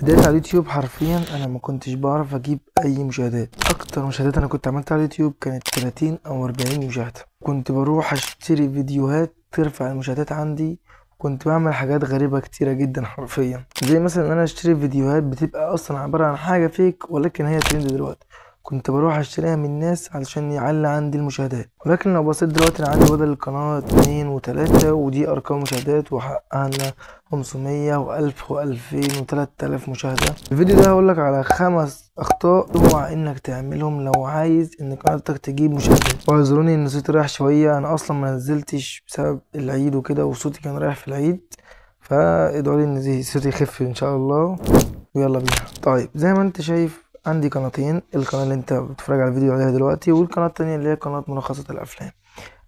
بداية على اليوتيوب حرفيا انا ما كنتش بعرف اجيب اي مشاهدات. اكتر مشاهدات انا كنت عملتها على اليوتيوب كانت 30 او 40 مشاهدة. كنت بروح اشتري فيديوهات ترفع المشاهدات عندي، كنت بعمل حاجات غريبة كتيرة جدا حرفيا، زي مثلا ان انا اشتري فيديوهات بتبقى اصلا عبارة عن حاجة fake ولكن هي ترند دلوقتي، كنت بروح اشتريها من الناس علشان يعلي عندي المشاهدات. ولكن لو بصيت دلوقتي انا عندي بدل القناة 2 و3، ودي ارقام مشاهدات وحققنا 500 و1000 و2000 و3000 مشاهدة. الفيديو ده هقولك على 5 اخطاء اوعى انك تعملهم لو عايز ان قناتك تجيب مشاهدات. واعذروني ان صوتي رايح شوية، انا اصلا ما نزلتش بسبب العيد وكده، وصوتي كان رايح في العيد، فادعوا لي ان صوتي يخف ان شاء الله. ويلا بينا. طيب زي ما انت شايف عندي قناتين، القناة اللي انت بتتفرج على الفيديو عليها دلوقتي، والقناة التانية اللي هي قناة ملخصات الافلام.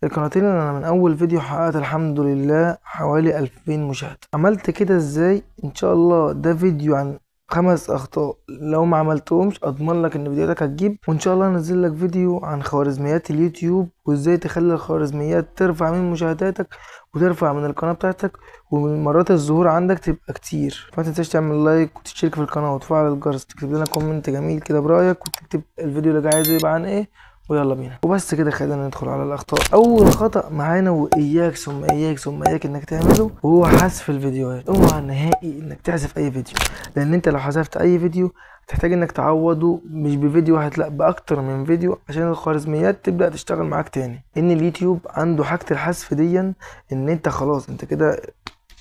القناتين اللي انا من اول فيديو حققت الحمد لله حوالي 2000 مشاهدة. عملت كده ازاي؟ ان شاء الله ده فيديو عن 5 اخطاء لو ما عملتهمش اضمن لك ان فيديوهاتك هتجيب، وان شاء الله هنزل لك فيديو عن خوارزميات اليوتيوب وازاي تخلي الخوارزميات ترفع من مشاهداتك وترفع من القناة بتاعتك، ومن مرات الظهور عندك تبقى كتير. فما تنساش تعمل like وتشترك في القناة وتفعل الجرس، تكتب لنا comment جميل كده برأيك، وتكتب الفيديو اللي عايزه يبقى عن ايه، ويلا بينا. وبس كده خلينا ندخل على الاخطاء. اول خطأ معانا واياك ثم اياك ثم اياك انك تعمله، وهو حذف الفيديوهات. اوعى نهائي انك تحذف اي فيديو، لان انت لو حذفت اي فيديو هتحتاج انك تعوضه مش بفيديو واحد، لا باكتر من فيديو، عشان الخوارزميات تبدا تشتغل معاك تاني. ان اليوتيوب عنده حاجة الحذف دي، ان انت خلاص انت كده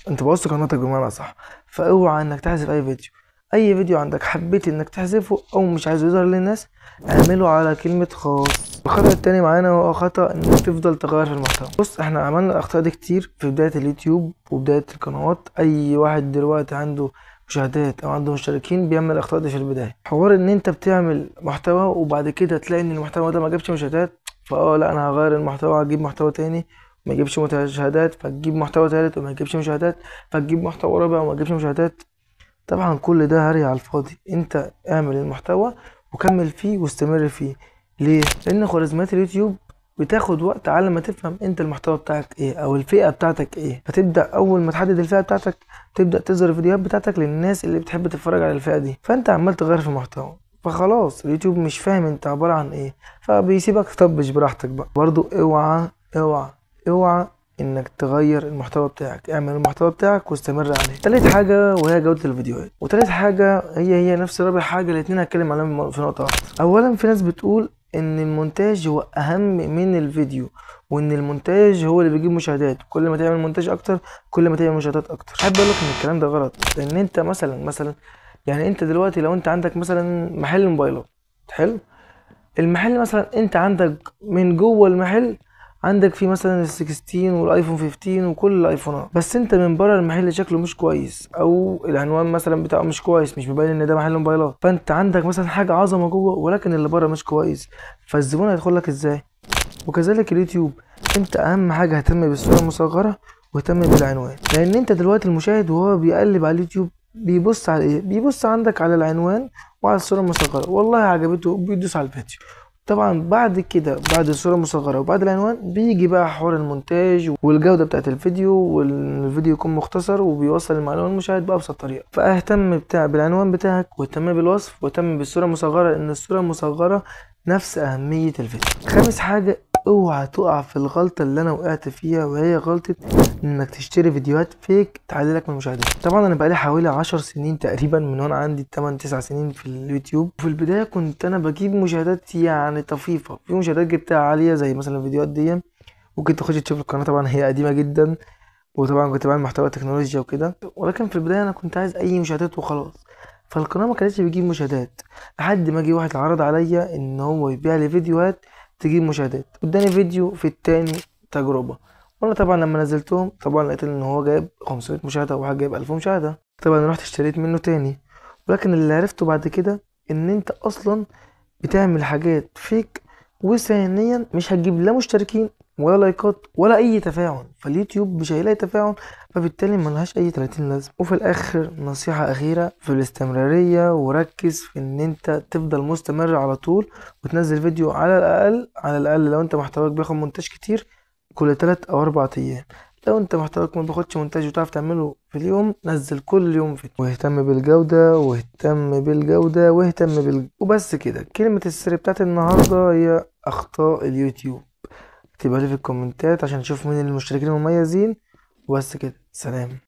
انت بوظت قناتك بمعنى صح. فاوعى انك تحذف اي فيديو. اي فيديو عندك حبيت انك تحذفه او مش عايزه يظهر للناس، اعمله على كلمة خاص. الخطأ التاني معانا هو خطأ انك تفضل تغير في المحتوى. بص احنا عملنا الاخطاء دي كتير في بداية اليوتيوب وبداية القنوات. اي واحد دلوقتي عنده مشاهدات او عنده مشتركين بيعمل الاخطاء دي في البداية. حوار ان انت بتعمل محتوى وبعد كده تلاقي ان المحتوى ده ما جابش مشاهدات، فاه لا انا هغير المحتوى، هجيب محتوى تاني ما يجيبش مشاهدات، فتجيب محتوى تالت وما يجيبش مشاهدات، فتجيب محتوى رابع وما يجيبش مشاهدات. طبعا كل ده هري على الفاضي. انت اعمل المحتوى وكمل فيه واستمر فيه. ليه؟ لان خوارزميات اليوتيوب بتاخد وقت على ما تفهم انت المحتوى بتاعك ايه او الفئة بتاعتك ايه. فتبدأ اول ما تحدد الفئة بتاعتك تبدأ تظهر الفيديوهات بتاعتك للناس اللي بتحب تتفرج على الفئة دي. فانت عمال تغير في المحتوى، فخلاص اليوتيوب مش فاهم انت عبارة عن ايه، فبيسيبك تطبش براحتك بقى. برضو اوعى اوعى اوعى انك تغير المحتوى بتاعك، اعمل المحتوى بتاعك واستمر عليه. تالت حاجة وهي جودة الفيديوهات، وتالت حاجة هي نفس رابع حاجة، الاتنين هتكلم عليهم في نقطة واحدة. اولا في ناس بتقول ان المونتاج هو اهم من الفيديو، وان المونتاج هو اللي بيجيب مشاهدات، كل ما تعمل مونتاج اكتر كل ما تعمل مشاهدات اكتر. احب اقول لك ان الكلام ده غلط، لان انت مثلا يعني انت دلوقتي لو انت عندك مثلا محل موبايلات، حلو، المحل مثلا انت عندك من جوه المحل عندك فيه مثلا ال 16 والايفون 15 وكل الايفونات، بس انت من بره المحل شكله مش كويس، او العنوان مثلا بتاعه مش كويس، مش مبين ان ده محل موبايلات. فانت عندك مثلا حاجة عظمه جوه ولكن اللي بره مش كويس، فالزبون هيدخل لك ازاي؟ وكذلك اليوتيوب، انت اهم حاجة اهتم بالصورة المصغرة واهتم بالعنوان، لان انت دلوقتي المشاهد وهو بيقلب على اليوتيوب بيبص على ايه؟ بيبص عندك على العنوان وعلى الصورة المصغرة، والله عجبته بيدوس على الفيديو. طبعا بعد كده بعد الصورة المصغرة وبعد العنوان بيجي بقى حوار المونتاج والجودة بتاعت الفيديو، والفيديو يكون مختصر وبيوصل المعلومة للمشاهد بأبسط طريقة. فاهتم بالعنوان بتاعك، واهتم بالوصف، واهتم بالصورة المصغرة، لأن الصورة المصغرة نفس أهمية الفيديو. خامس حاجة اوعى تقع في الغلطة اللي انا وقعت فيها، وهي غلطة انك تشتري فيديوهات فيك تعلي لك من المشاهدات. طبعا انا بقالي حوالي 10 سنين تقريبا من وانا عندي 8 9 سنين في اليوتيوب. وفي البداية كنت انا بجيب مشاهدات يعني طفيفة، في مشاهدات جبتها عالية زي مثلا الفيديوهات دي، ممكن تخش تشوف القناة، طبعا هي قديمة جدا، وطبعا كنت بعمل محتوى تكنولوجيا وكده، ولكن في البداية انا كنت عايز اي مشاهدات وخلاص. فالقناة ما كانتش بتجيب مشاهدات، لحد ما جه واحد عرض عليا ان هو يبيع لي فيديوهات تجيب مشاهدات، واداني فيديو في التاني تجربة، وانا طبعا لما نزلتهم طبعا لقيت ان هو جايب 500 مشاهدة وواحد جايب 1000 مشاهدة. طبعا رحت اشتريت منه تاني، ولكن اللي عرفته بعد كده ان انت اصلا بتعمل حاجات فيك، وثانيا مش هتجيب لا مشتركين ولا لايكات ولا اي تفاعل، فاليوتيوب مش هيلاقي تفاعل، فبالتالي ملهاش اي 30 لازمه. وفي الاخر نصيحة اخيرة في الاستمرارية، وركز في ان انت تفضل مستمر على طول وتنزل فيديو على الاقل، على الاقل لو انت محتواك بياخد مونتاج كتير كل 3 او 4 ايام. لو انت محتواك ما بياخدش مونتاج وتعرف تعمله في اليوم، نزل كل يوم فيديو، واهتم بالجودة واهتم بالجودة واهتم وبس كده. كلمة السر بتاعت النهاردة هي اخطاء اليوتيوب. اكتبها لي في الكومنتات عشان نشوف مين المشتركين المميزين. وبس كده، سلام.